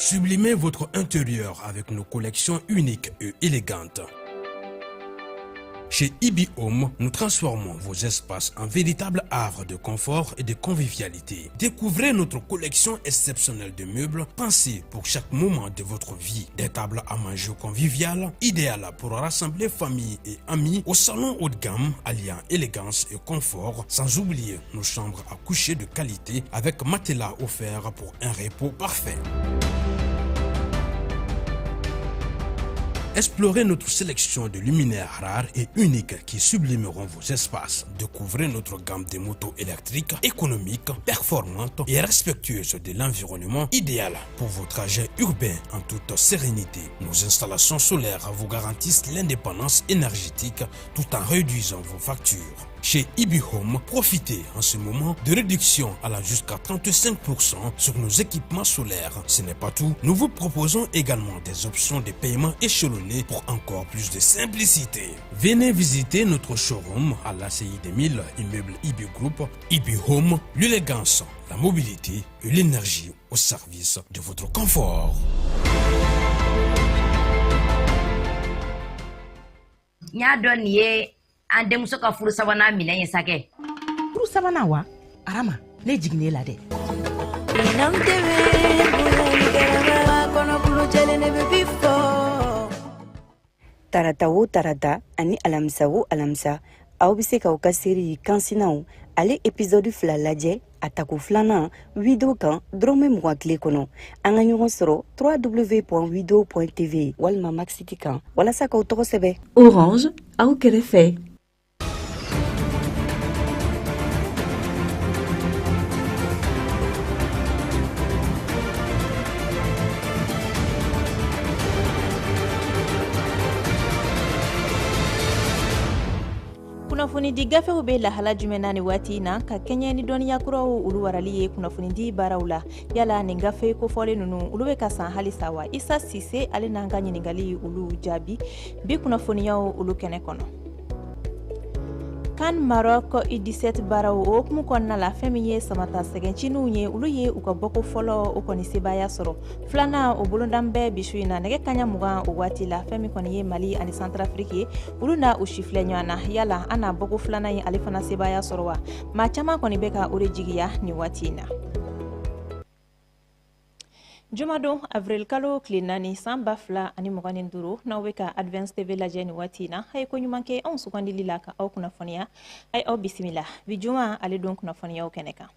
Sublimez votre intérieur avec nos collections uniques et élégantes. Chez Ibi Home, nous transformons vos espaces en véritables havres de confort et de convivialité. Découvrez notre collection exceptionnelle de meubles pensés pour chaque moment de votre vie. Des tables à manger conviviales, idéales pour rassembler famille et amis au salon haut de gamme, alliant élégance et confort, sans oublier nos chambres à coucher de qualité avec matelas offert pour un repos parfait. Explorez notre sélection de luminaires rares et uniques qui sublimeront vos espaces. Découvrez notre gamme de motos électriques, économiques, performantes et respectueuses de l'environnement, idéal pour vos trajets urbains en toute sérénité. Nos installations solaires vous garantissent l'indépendance énergétique tout en réduisant vos factures. Chez Ibi Home, profitez en ce moment de réductions allant jusqu'à 35% sur nos équipements solaires. Ce n'est pas tout, nous vous proposons également des options de paiement échelonnées pour encore plus de simplicité. Venez visiter notre showroom à l'ACI 2000, immeuble Ibi Group, Ibi Home, l'élégance, la mobilité et l'énergie au service de votre confort. N y'a dɔn nin ye an denmuso ka furu sabanan minɛ ye sa kɛ. Furu sabanan wa? Arama, ne jiginnen la dɛ. Tarata o tarata ani alamisa o alamisa, aw bɛ se k'aw ka série Kansinaw ale épisode 2 lajɛ a tako filanan Wido kan dɔrɔmɛ 20 tile kɔnɔ. An ka ɲɔgɔn sɔrɔ www.wido.tv walima Maxit kan walasa k'aw tɔgɔ sɛbɛn. Orange, aw kɛrɛfɛ. Kunnafonidi gafew bɛ lahala jumɛn na nin waati in na ka kɛɲɛ ni dɔnniya kuraw olu warali ye kunnafonidi baaraw la? Yala nin gafe kofɔlen ninnu olu bɛ ka san halisa wa? Isa Sise ale n'an ka ɲininkali olu jaabi bi kunnafoniyaw olu kɛnɛ kɔnɔ. CAN Maroc U17 baaraw o hukumu kɔnɔna la, fɛn min ye samata sɛgɛncininw ye, olu ye u ka bɔko fɔlɔ o kɔni sebaaya sɔrɔ. Filanan o bolodan bɛɛ bi su in na nɛgɛ kaɲa 20 o waati la. Fɛn min kɔni ye Mali ani Centrafrique ye, olu na u sifilɛ ɲɔgɔn na. Yala an na bɔko filanan in ale fana sebaaya sɔrɔ wa? Maa caman kɔni bɛ ka o de jigiya nin waati in na. Jumadon avril kalo tile 4 san 2025, n'aw bɛ ka Advance TV lajɛ nin waati in na, a ye ko ɲuman kɛ anw sugandili la ka aw kunnafoniya. A ye aw bisimila bi juma ale don kunnafoniyaw kɛnɛ kan.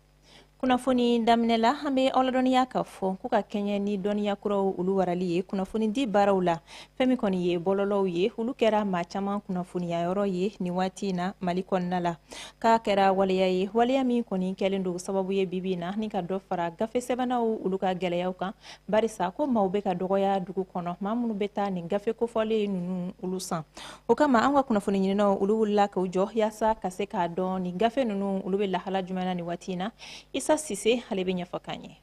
Kunnafoni daminɛ la, an bɛ aw ladɔnniya k'a fɔ ko ka kɛɲɛ ni dɔnniya kuraw olu warali ye kunnafoni di baaraw la, fɛn min kɔni ye bɔlɔlɔw ye, olu kɛra maa caman kunnafoniya yɔrɔ ye nin waati in na Mali kɔnɔna la. K'a kɛra waleya ye, waleya min kɔni kɛlen don sababu ye bibi in na ni ka dɔ fara gafe sɛbɛnnaw olu ka gɛlɛyaw kan, barisa ko maaw bɛ ka dɔgɔya dugu kɔnɔ, maa minnu bɛ taa nin gafe kofɔlen ninnu olu san. O kama an ka kunnafoni ɲininaw olu wulila k'u jɔ yaasa ka se k'a dɔn nin gafe ninnu olu bɛ lahala jumɛn na nin waati in na. Isa Sise ale bɛ ɲɛfɔ k'an ye.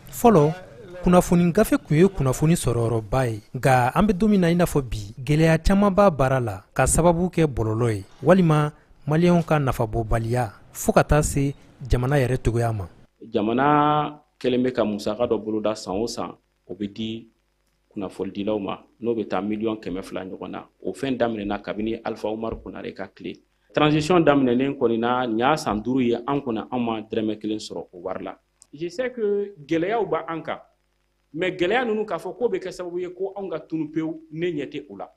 Fɔlɔ, kunnafoni gafe tun ye kunnafoni sɔrɔyɔrɔba ye, nka an bɛ don min na i n'a fɔ bi, gɛlɛya caman b'a baara la ka sababu kɛ bɔlɔlɔ ye walima maliyɛnw ka nafabɔbaliya fo ka taa se jamana yɛrɛ cogoya ma. Jamana kɛlen bɛ ka musaka dɔ boloda san o san, o bɛ di kunnafonidilaw ma, n'o bɛ taa miliyɔn 200 ɲɔgɔn na. O fɛn daminɛna kabini Alpha Umaru Konare ka tile. Transition daminɛnen kɔni na, nin y'a san 5 ye, an kɔni an ma dɛrɛmɛ kelen sɔrɔ o wari la. Je sais que gɛlɛyaw b'an kan, mais gɛlɛya ninnu k'a fɔ k'o bɛ kɛ sababu ye ko anw ka tunu pewu, ne ɲɛ tɛ o la.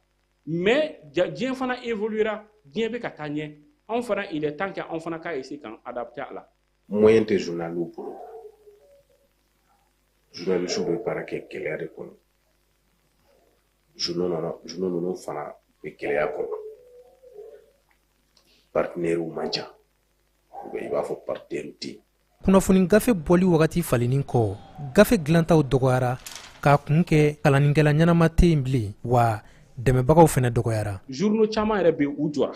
Mais diɲɛ fana évoluera, diɲɛ bɛ ka taa ɲɛ, anw fana il est temps que anw fana k'a essayer k'an adapter a la. Moyen tɛ journaliw bolo, journalistes bɛ baara kɛ gɛlɛya de kɔnɔ, journaux ninnu fana bɛ gɛlɛya kɔnɔ, partenaires man ca, i b'a fɔ partenaires tɛ yen. Kunnafoni gafe bɔli wagati falenni kɔ, gafe dilantaw dɔgɔyara k'a kun kɛ kalannikɛla ɲɛnama tɛ yen bilen, wa dɛmɛbagaw fana dɔgɔyara. Journaux caman yɛrɛ bɛ yen, u jɔra,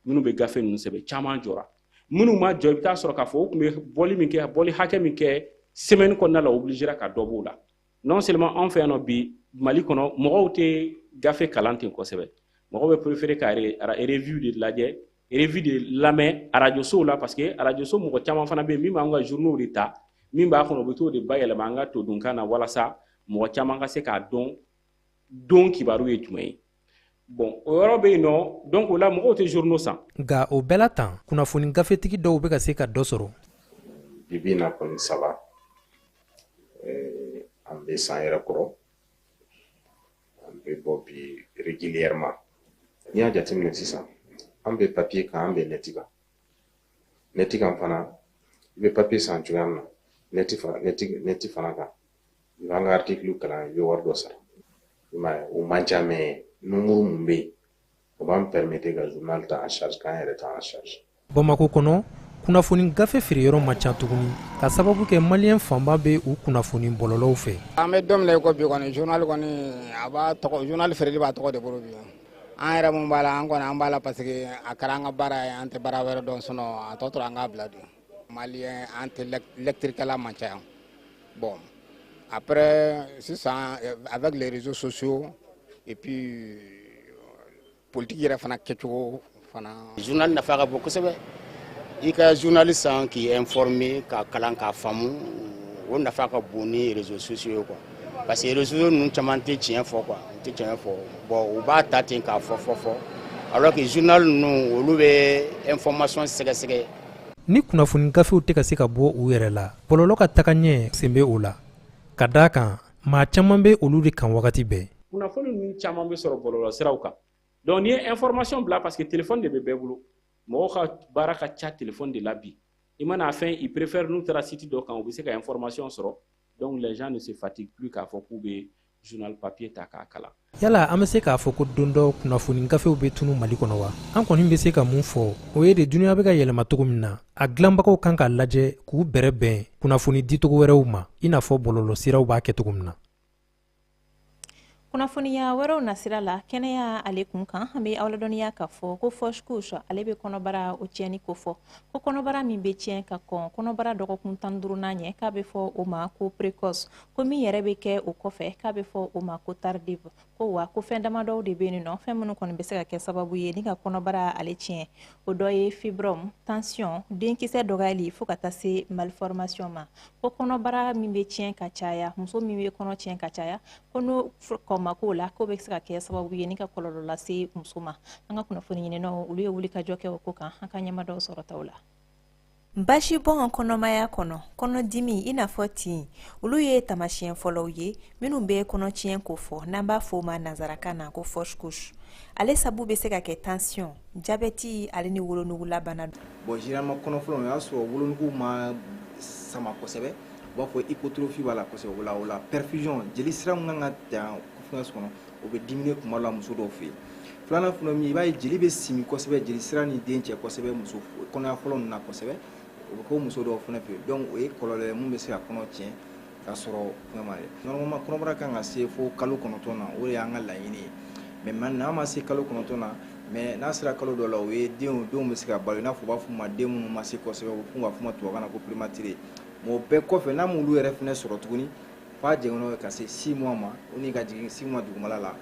minnu bɛ gafe ninnu sɛbɛn caman jɔra, minnu ma jɔ i bɛ taa sɔrɔ k'a fɔ u tun bɛ bɔli min kɛ, bɔli hakɛ min kɛ semaine kɔnɔna la, obligera ka dɔ b'o la. Non seulement anw fɛ yan nɔ bi Mali kɔnɔ, mɔgɔw tɛ gafe kalan ten kosɛbɛ, mɔgɔw bɛ préférer ka revue de lajɛ, revue de lamɛn arajosow la, parce que arajoso mɔgɔ caman fana bɛ yen min b'an ka journaux de ta. Min b'a kɔnɔ, u bɛ t'o de bayɛlɛma an ka todunkan na, walasa mɔgɔ caman ka se k'a dɔn don kibaru ye jumɛn ye. Bon, o yɔrɔ bɛ yen nɔ. Donc o la, mɔgɔw tɛ journaux san. Nka o bɛɛ la tan, kunnafoni gafetigi dɔw bɛ ka se ka dɔ sɔrɔ. Bibi na kɔni, saba an bɛ san yɛrɛ kɔrɔ, an bɛ bɔ bi régulièrement. N'i y'a jateminɛ sisan, an bɛ papier kan, an bɛ net kan. Net kan fana, i bɛ papier san cogoya min na, net fana kan, i b'an ka article kalan, i bɛ wari dɔ sara. I m'a ye, o man ca, mais nombre mun bɛ yen, o b'an permettre ka journal ta en charge, k'an yɛrɛ ta en charge. Bamako kɔnɔ, kunnafoni gafe feereyɔrɔ man ca tuguni, ka sababu kɛ Maliyɛn fanba bɛ u kunnafoni bɔlɔlɔw fɛ. An bɛ don min na i ko bi kɔni, journal kɔni, a b'a tɔgɔ, journal feereli b'a tɔgɔ de bolo bi. An yɛrɛ mun b'a la, an kɔni an b'a la parce que a kɛra an ka baara ye, an tɛ baara wɛrɛ dɔn, sinon a tɔ tora an k'a bila dun. Maliyɛn, an tɛ lecture kɛla man ca yan. Bon, après sisan, avec les réseaux sociaux et puis politique yɛrɛ fana kɛcogo fana. Journal nafa ka bon kosɛbɛ. I ka journal san k'i informer, ka kalan, k'a faamu, o nafa ka bon ni réseaux sociaux ye quoi, parce que réseaux ninnu caman tɛ tiɲɛ fɔ quoi, u tɛ tiɲɛ fɔ. Bon, u b'a ta ten k'a fɔ fɔ fɔ, alors que journal ninnu, olu bɛ information sɛgɛsɛgɛ. Ni kunnafoni gafew tɛ ka se ka bɔ u yɛrɛ la, bɔlɔlɔ ka taga ɲɛ sen bɛ o la, ka d'a kan maa caman bɛ olu de kan wagati bɛɛ. Kunnafoni ninnu caman bɛ sɔrɔ bɔlɔlɔ siraw kan. Donc n'i ye information bila, parce que téléphone de bɛ bɛɛ bolo, mɔgɔw ka baara ka ca téléphone de la bi. I mana fɛn, i préfère n'u taara site dɔ kan, u bɛ se ka information sɔrɔ. Donc les gens ne se fatiguent plus k'a fɔ k'u bɛ journal papier ta k'a kalan. Yala an bɛ se k'a fɔ ko don dɔ kunnafoni gafew bɛ tunu Mali kɔnɔ wa? An kɔni bɛ se ka mun fɔ, o ye de duniɲa bɛ ka yɛlɛma cogo min na, a dilanbagaw kan k'a lajɛ k'u bɛrɛ bɛn kunnafoni dicogo wɛrɛw ma, i n'a fɔ bɔlɔlɔsiraw b'a kɛ cogo min na. Kunnafoniya wɛrɛw nasira la, kɛnɛya ale kun kan, an bɛ aw ladɔnniya k'a fɔ ko fausse couche, ale bɛ kɔnɔbara o tiɲɛni ko fɔ, ko kɔnɔbara min bɛ tiɲɛ ka kɔn kɔnɔbara dɔgɔkun 15nan ɲɛ, k'a bɛ fɔ o ma ko précoce, ko min yɛrɛ bɛ kɛ o kɔfɛ, k'a bɛ fɔ o ma ko tardive. Ko wa ko fɛn damadɔw de bɛ yen nɔ, fɛn minnu kɔni bɛ se ka kɛ sababu ye ni ka kɔnɔbara ale tiɲɛ. O dɔ ye fibrome, tension, denkisɛ dɔgɔyali, fo ka taa se malformation ma. Ko kɔnɔbara min bɛ tiɲɛ ka caya, muso min bɛ kɔnɔ tiɲɛ ka caya, ko n'o kɔma k'o la, k'o bɛ se ka kɛ sababu ye ni ka kɔlɔlɔ lase muso ma. An ka kunnafoni ɲininaw, olu ye wuli ka jɔ kɛ o ko kan. An ka ɲɛma sɔrɔtaw la. Basi bɔn kɔnɔmaya kɔnɔ, kɔnɔdimi i n'a fɔ tin, olu ye tamasiyɛn fɔlɔw ye minnu bɛ kɔnɔtiɲɛ ko fɔ, n'an b'a fɔ o ma nansarakan na ko fausse couche. Ale sabu bɛ se ka kɛ tension, jabɛti, ale ni wolonugulabana. Bon, généralement kɔnɔ fɔlɔ, o y'a sɔrɔ wolonugu ma sama kosɛbɛ, u b'a fɔ hypotrophie b'a la kosɛbɛ. O la perfusion, jeli sira min kan ka dan fɛngɛ kɔnɔ, o bɛ diminuer kuma dɔ la muso dɔw fɛ yen. Filanan fana min, i b'a ye jeli bɛ simi kosɛbɛ, jeli sira ni den cɛ kosɛbɛ, muso kɔnɔya fɔlɔ ninnu na kosɛbɛ, o bɛ kɛ muso dɔw fana fɛ yen. Donc o ye kɔlɔlɔ ye mun bɛ se ka kɔnɔ tiɲɛ k'a sɔrɔ fɛn ma ye. Normalement, kɔnɔbara kan ka se fo kalo 9 na, o de y'an ka laɲini ye. Mais n'a ma se kalo 9 na, mais n'a sera kalo dɔ la, o ye denw bɛ se ka balo, i n'a fɔ u b'a fɔ ma den minnu ma se kosɛbɛ, u b'a fɔ ma tubabukan na ko prématuré. Mais o bɛɛ kɔfɛ, n'a m'olu yɛrɛ fana sɔrɔ tuguni, f'a jiginna ka se 6 mois ma, o ni ka jigin 6 mois dugumala la,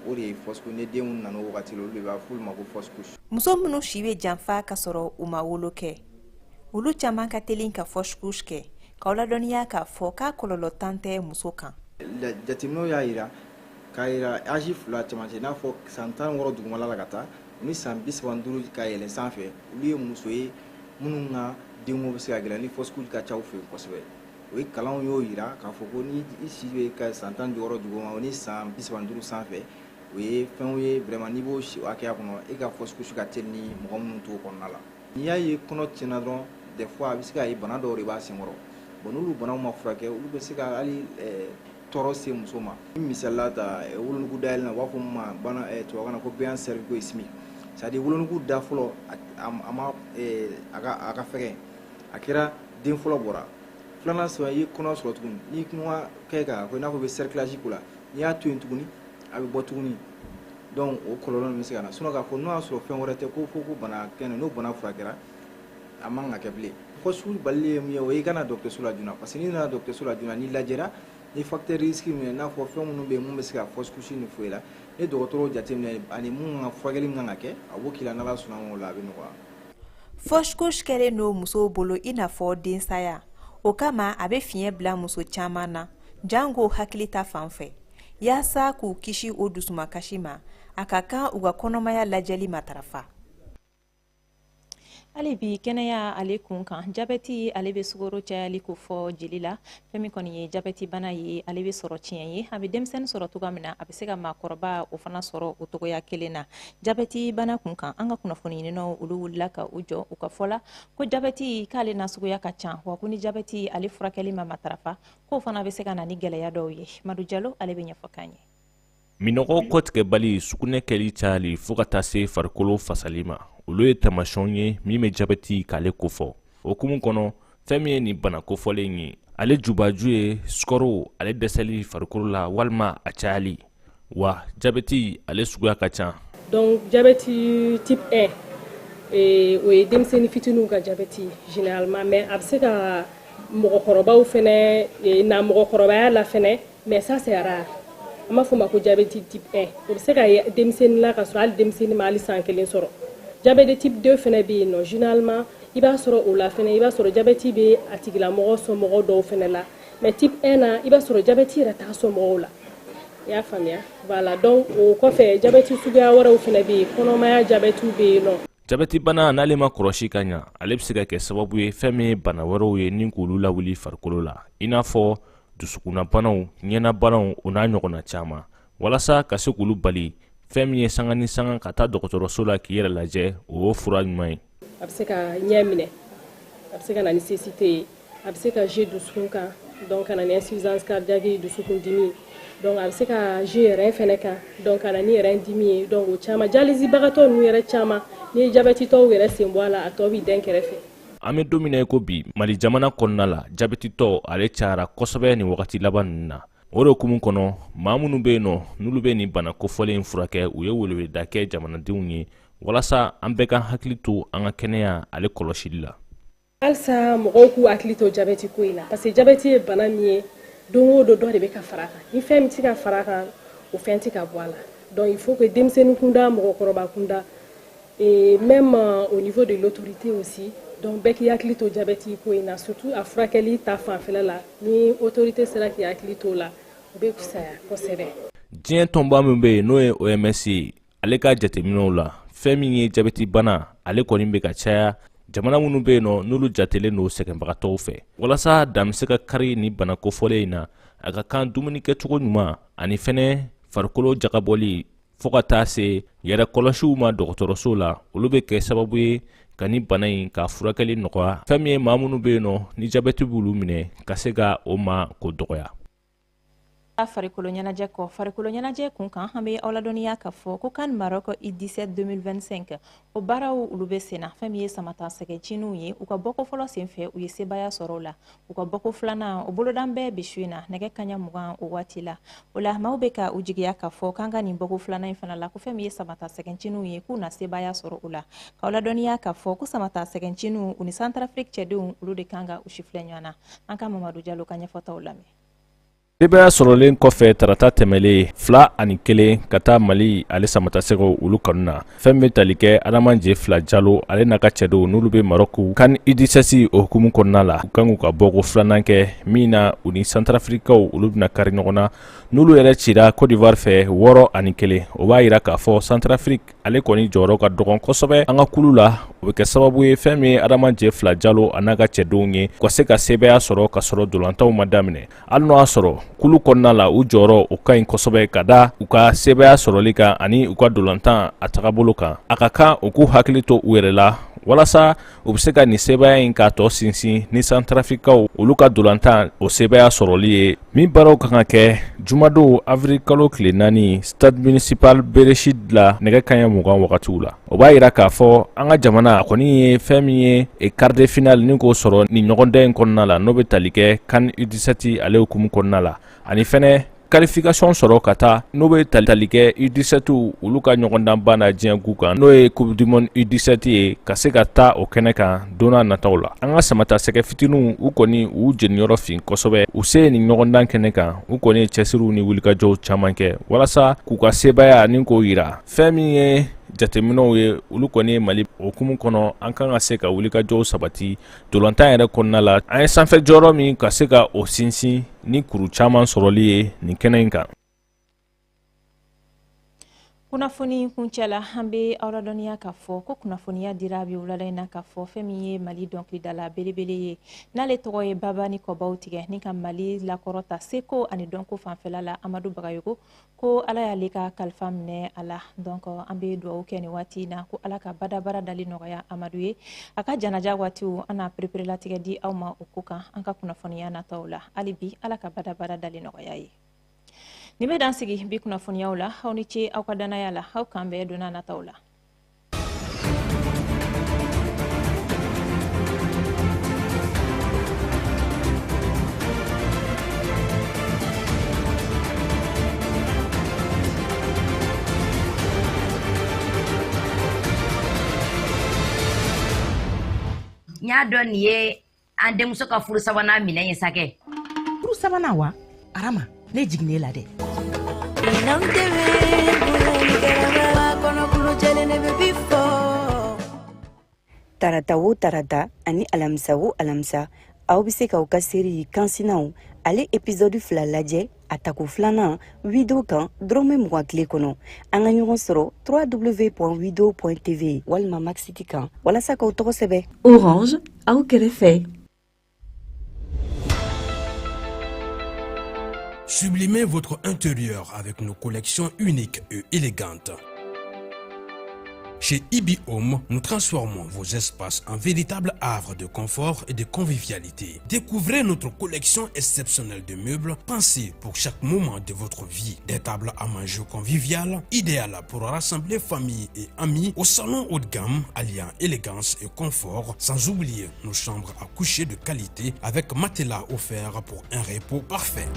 o de ye fausse couche. Ni den minnu nana o wagati la, olu de b'a fɔ olu ma ko fausse couche. Muso minnu si bɛ janfa ka sɔrɔ u ma wolo kɛ, olu caman ka teli ka fausse couche kɛ. K'aw ladɔnniya k'a fɔ k'a kɔlɔlɔ tan tɛ muso kan. Jateminɛw y'a yira k'a yira âge fila cɛmancɛ, i n'a fɔ san 16 dugumala la ka taa ni san 35 ka yɛlɛn sanfɛ, olu ye muso ye minnu ka denko bɛ se ka gɛlɛya ni fausse couche ka ca u fɛ yen kosɛbɛ. O ye kalanw y'o yira k'a fɔ ko ni i si bɛ ka san 16 duguma o ni san 35 sanfɛ, o ye fɛnw ye vraiment, n'i b'o si hakɛya kɔnɔ, e ka fausse couche ka teli ni mɔgɔ minnu t'o kɔnɔna la. N'i y'a ye kɔnɔ tiɲɛna dɔrɔn, des fois a bɛ se ka ye bana dɔw de b'a senkɔrɔ. Bon, n'olu banaw ma furakɛ, olu bɛ se ka hali tɔɔrɔ se muso ma. Misali ta, wolonugu dayɛlɛ na, u b'a fɔ min ma bana tubabukan na ko béance cervico-isthmique, c'est à dire wolonugu da fɔlɔ, a ma a ka fɛgɛn, a kɛra den fɔlɔ bɔra. Filanan saba, i ye kɔnɔ sɔrɔ tuguni, n'i kuma kɛ ka ko i n'a fɔ i bɛ cerclage k'o la, n'i y'a to yen tuguni, a bɛ bɔ tuguni. Donc o kɔlɔlɔ bɛ se ka na. Sinon k'a fɔ n'o y'a sɔrɔ fɛn wɛrɛ tɛ, ko fo ko bana kɛnɛ, n'o bana furakɛra, a man ka kɛ bilen. Fausse couche balili ye mun ye? O ye i ka na dɔgɔtɔrɔso la joona, parce que n'i nana dɔgɔtɔrɔso la joona, n'i lajɛra ni facteur risque min ye, i n'a fɔ fɛn minnu bɛ yen mun bɛ se ka fausse couche nin fɔ i la, ni dɔgɔtɔrɔw jateminɛ ani mun ka furakɛli min kan ka kɛ, a b'o k'i la. N'Ala sɔnna ma, o la a bɛ nɔgɔya. Fausse couche kɛlen don musow bolo i n'a fɔ densaya. O kama a bɛ fiɲɛ bila muso caman na, jango hakili ta fan fɛ. Yaasa k'u kisi o dusumakasi ma, a ka kan u ka kɔnɔmaya lajɛli matarafa. Hali bi kɛnɛya ale kun kan, jabɛti ale bɛ sukaro cayali ko fɔ jeli la. Fɛn min kɔni ye jabɛti bana ye, ale bɛ sɔrɔ tiɲɛ ye. A bɛ denmisɛnnin sɔrɔ cogoya min na, a bɛ se ka maakɔrɔba o fana sɔrɔ o cogoya kelen na. Jabɛti bana kun kan, an ka kunnafoni ɲininaw olu wulila ka u jɔ u ka fɔ la ko jabɛti k'ale nasuguya ka ca, wa ko ni jabɛti ale furakɛli ma matarafa, k'o fana bɛ se ka na ni gɛlɛya dɔw ye. Madu Jalo ale bɛ ɲɛfɔ k'an ye. Minɔgɔ kɔtigɛbali, sugunɛ kɛli cayali fo ka taa se farikolo fasali ma, olu ye taamasiyɛnw ye min bɛ jabɛti k'ale kofɔ. O hukumu kɔnɔ, fɛn min ye nin bana kofɔlen ye, ale jubaju ye sukaro ale dɛsɛli farikolo la walima a cayali. Wa jabɛti ale suguya ka ca. Donc jabɛti type 1, o ye denmisɛnnin fitininw ka jabɛti généralement, mais a bɛ se ka mɔgɔkɔrɔbaw fɛnɛ na mɔgɔkɔrɔbaya la fɛnɛ, mais ça c'est rare. An b'a fɔ o ma ko jabɛti type 1. O bɛ se ka ye denmisɛnnin la ka sɔrɔ hali denmisɛnnin ma hali san kelen sɔrɔ. Jabɛti type 2 fɛnɛ bɛ yen nɔ, généralement i b'a sɔrɔ o la fɛnɛ, i b'a sɔrɔ jabɛti bɛ a tigilamɔgɔ somɔgɔw dɔw fɛnɛ la, mais type 1 na, i b'a sɔrɔ jabɛti yɛrɛ t'a somɔgɔw la. I y'a faamuya? Voilà, donc o kɔfɛ, jabɛti suguya wɛrɛw fɛnɛ bɛ yen, kɔnɔmaya jabɛtiw bɛ yen nɔ. Jabɛti bana, n'ale ma kɔlɔsi ka ɲa, ale bɛ se ka kɛ sababu ye fɛn min ye bana wɛrɛw ye ni k'olu lawuli farikolo la, i n'a fɔ dusukunnabanaw, ɲɛnabanaw, o n'a ɲɔgɔnna caman. Walasa ka se k'olu bali, fɛn min ye sanga ni sanga ka taa dɔgɔtɔrɔso la k'i yɛrɛ lajɛ, o y'o fura ɲuman ye. A bɛ se ka ɲɛ minɛ, a bɛ se ka na ni cécité ye, a bɛ se ka jouer dusukun kan, donc ka na ni insuffisance cardiaque, dusukun dimi. Donc a bɛ se ka jouer rein fɛnɛ kan, donc ka na ni rein dimi ye. Donc o caman, dialyse bagatɔ ninnu yɛrɛ caman, n'i ye jabɛtitɔw yɛrɛ sen bɔ a la, a tɔ b'i dɛn kɛrɛfɛ. An bɛ don min na i ko bi, Mali jamana kɔnɔna la, jabɛtitɔ ale cayara kosɛbɛ nin wagati laban ninnu na. O de hukumu kɔnɔ, maa minnu bɛ yen nɔ n'olu bɛ nin bana kofɔlen in furakɛ, u ye weleweleda kɛ jamanadenw ye walasa an bɛɛ ka hakili to an ka kɛnɛya ale kɔlɔsili la. Halisa mɔgɔw k'u hakili to jabɛti ko in na, parce que jabɛti ye bana min ye, don o don dɔ de bɛ ka fara a kan. Ni fɛn min tɛ ka fara a kan, o fɛn tɛ ka bɔ a la. Donc il faut que denmisɛnnin kunda, mɔgɔkɔrɔba kunda, et même au niveau de l'autorité aussi, donc bɛɛ k'i hakili to jabɛti ko in na, surtout a furakɛli ta fanfɛla la. Ni autorité sera k'i hakili to o la, o bɛ fisaya kosɛbɛ. Diɲɛ tɔnba min bɛ yen n'o ye OMS ye, ale ka jateminɛw la, fɛn min ye jabɛti bana, ale kɔni bɛ ka caya jamana minnu bɛ yen nɔ n'olu jatelen don sɛgɛnbagatɔw fɛ. Walasa dan bɛ se ka kari ni bana kofɔlen in na, a ka kan dumuni kɛcogo ɲuman ani fɛnɛ farikolo jagabɔli fo ka taa se yɛrɛ kɔlɔsiw ma dɔgɔtɔrɔso la, olu bɛ kɛ sababu ye ka ni bana in ka furakɛli nɔgɔya. Fɛn min ye maa minnu bɛ yen nɔ ni jabɛti b'olu minɛ, ka se ka o ma ko dɔgɔya. Farikolo ɲɛnajɛ kɔ, farikolo ɲɛnajɛ kun kan, an bɛ aw ladɔnniya k'a fɔ ko CAN Maroc U17 2025, o baaraw olu bɛ sen na. Fɛn min ye samata sɛgɛncininw ye, u ka bɔko fɔlɔ senfɛ, u ye sebaaya sɔrɔ o la. U ka bɔko filanan, o bolodan bɛɛ bi su in na nɛgɛ kaɲa 20 o waati la. O la, maaw bɛ ka u jigiya k'a fɔ k'an ka nin bɔko filanan in fana la, ko fɛn min ye samata sɛgɛncininw ye, k'u na sebaaya sɔrɔ o la. K'aw ladɔnniya k'a fɔ ko samata sɛgɛncininw, u ni Centrafrique cɛdenw, olu de kan ka u sifilɛ ɲɔgɔn na. An ka Mamadu Jalo ka ɲɛfɔtaw lamɛn. Sebaaya sɔrɔlen kɔfɛ tarata tɛmɛlen 2-1 ka taa Mali ale samatasɛgɛw olu kanu na, fɛn bɛ tali kɛ Adama J fila Jalo ale n'a ka cɛdenw n'olu bɛ Maroc CAN U17 o hukumu kɔnɔna la, u kan k'u ka bɔko filanan kɛ min na u ni Centrafricaw olu bɛna kari ɲɔgɔn na. N'olu yɛrɛ cira Côte d'Ivoire fɛ 6-1, o b'a yira k'a fɔ Centrafrique ale kɔni jɔyɔrɔ ka dɔgɔn kosɛbɛ an ka kulu la. O bɛ kɛ sababu ye fɛn min ye Adama J fila Jalo a n'a ka cɛdenw ye, u ka se ka sebaaya sɔrɔ ka sɔrɔ dolantanw ma daminɛ, hali n'o y'a sɔrɔ kulu kɔnɔna la u jɔyɔrɔ o ka ɲi kosɛbɛ ka da u ka sebaaya sɔrɔli kan ani u ka dolantan a tagabolo kan. A ka kan u k'u hakili to u yɛrɛ la walasa u bɛ se ka nin sebaaya in k'a tɔ sinsin ni Centrafricaw olu ka dolantan o sebaaya sɔrɔli ye, min baaraw kan ka kɛ jumadon avril kalo tile 4 stade municipal Berrechid la nɛgɛ kaɲɛ 20 wagatiw la. O b'a yira k'a fɔ an ka jamana a kɔni ye fɛn min ye quart de finale ni k'o sɔrɔ nin ɲɔgɔndan in kɔnɔna la, n'o bɛ tali kɛ CAN U17 ale hukumu kɔnɔna la, ani fɛnɛ qualification sɔrɔ ka taa n'o bɛ tali kɛ U17 olu ka ɲɔgɔndanba na diɲɛ gu kan, n'o ye Coupe du monde U17 ye, ka se ka taa o kɛnɛ kan don n'a nataw la. An ka samata sɛgɛ fitininw, u kɔni u jeniyɔrɔ fin kosɛbɛ u se nin ɲɔgɔndan kɛnɛ kan. U kɔni ye cɛsiriw ni wulikajɔw caman kɛ walasa k'u ka sebaaya ni k'o yira. Fɛn min ye jateminɛw ye, olu kɔni ye Mali hukumu kɔnɔ, an kan ka se ka wulikajɔw sabati ntolantan yɛrɛ kɔnɔna la. An ye sanfɛ jɔyɔrɔ min ka se ka o sinsin ni kuru caman sɔrɔli ye nin kɛnɛ in kan. Kunnafoni kuncɛ la, an bɛ aw ladɔnniya k'a fɔ ko kunnafoniya dira bi wulada in na k'a fɔ fɛn min ye Mali dɔnkilidala belebele ye, n'ale tɔgɔ ye Baba ni Kɔbaw tigɛ ni ka Mali lakɔrɔta seko ani dɔnko fanfɛla la, Amadu Bagayogo, ko Ala y'ale ka kalifa minɛ a la. Donc an bɛ dugawu kɛ nin waati in na ko Ala ka badabada dali nɔgɔya Amadu ye. A ka janaja waatiw, an na pereperelatigɛ di aw ma o ko kan an ka kunnafoniya nataw la. Hali bi, Ala ka badabada dali nɔgɔya ye. Nin bɛ dan sigi bi kunnafoniyaw la. Aw ni ce aw ka danaya la. Aw k'an bɛn donna nataw la. N y'a dɔn nin ye an denmuso ka furu sabanan minɛn ye sa kɛ. Furu sabanan wa? Arama, ne jiginnen la dɛ. Minɛnw tɛ bonya ni karama kɔnɔkulu jɛlen ne bɛ bi fɔ. Tarata o tarata ani alamisa o alamisa, aw bɛ se k'aw ka seri Kansinaw ale épisode 2 lajɛ a tako filanan wido kan dɔrɔmɛ 20 tile kɔnɔ. An ka ɲɔgɔn sɔrɔ www.wido.tv walima Maxit kan walasa k'aw tɔgɔ sɛbɛn. Orange, aw kɛrɛfɛ. Sublimez votre intérieur avec nos collections uniques et élégantes. Chez Ibi Home, nous transformons vos espaces en véritables havres de confort et de convivialité. Découvrez notre collection exceptionnelle de meubles pensés pour chaque moment de votre vie. Des tables à manger conviviales, idéales pour rassembler famille et amis au salon haut de gamme, alliant élégance et confort, sans oublier nos chambres à coucher de qualité avec matelas offert pour un repos parfait.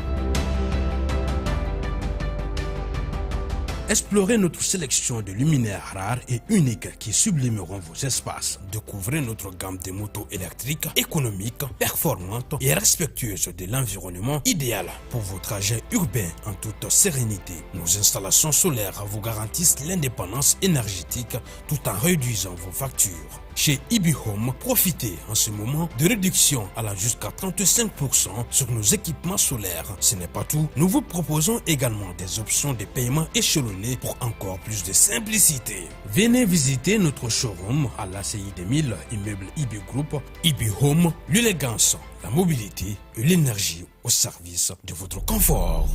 Explorez notre sélection de luminaires rares et uniques qui sublimeront vos espaces. Découvrez notre gamme de motos électriques économiques, performantes et respectueuses de l'environnement, idéales pour vos trajets urbains en toute sérénité. Nos installations solaires vous garantissent l'indépendance énergétique tout en réduisant vos factures. Chez Ibi Home, profitez en ce moment de réduction allant jusqu'à 35% sur nos équipements solaires. Ce n'est pas tout, nous vous proposons également des options de paiement échelonnées pour encore plus de simplicité. Venez visiter notre showroom à l'ACI 2000, immeuble Ibi Group. Ibi Home, l'élégance, la mobilité et l'énergie au service de votre confort.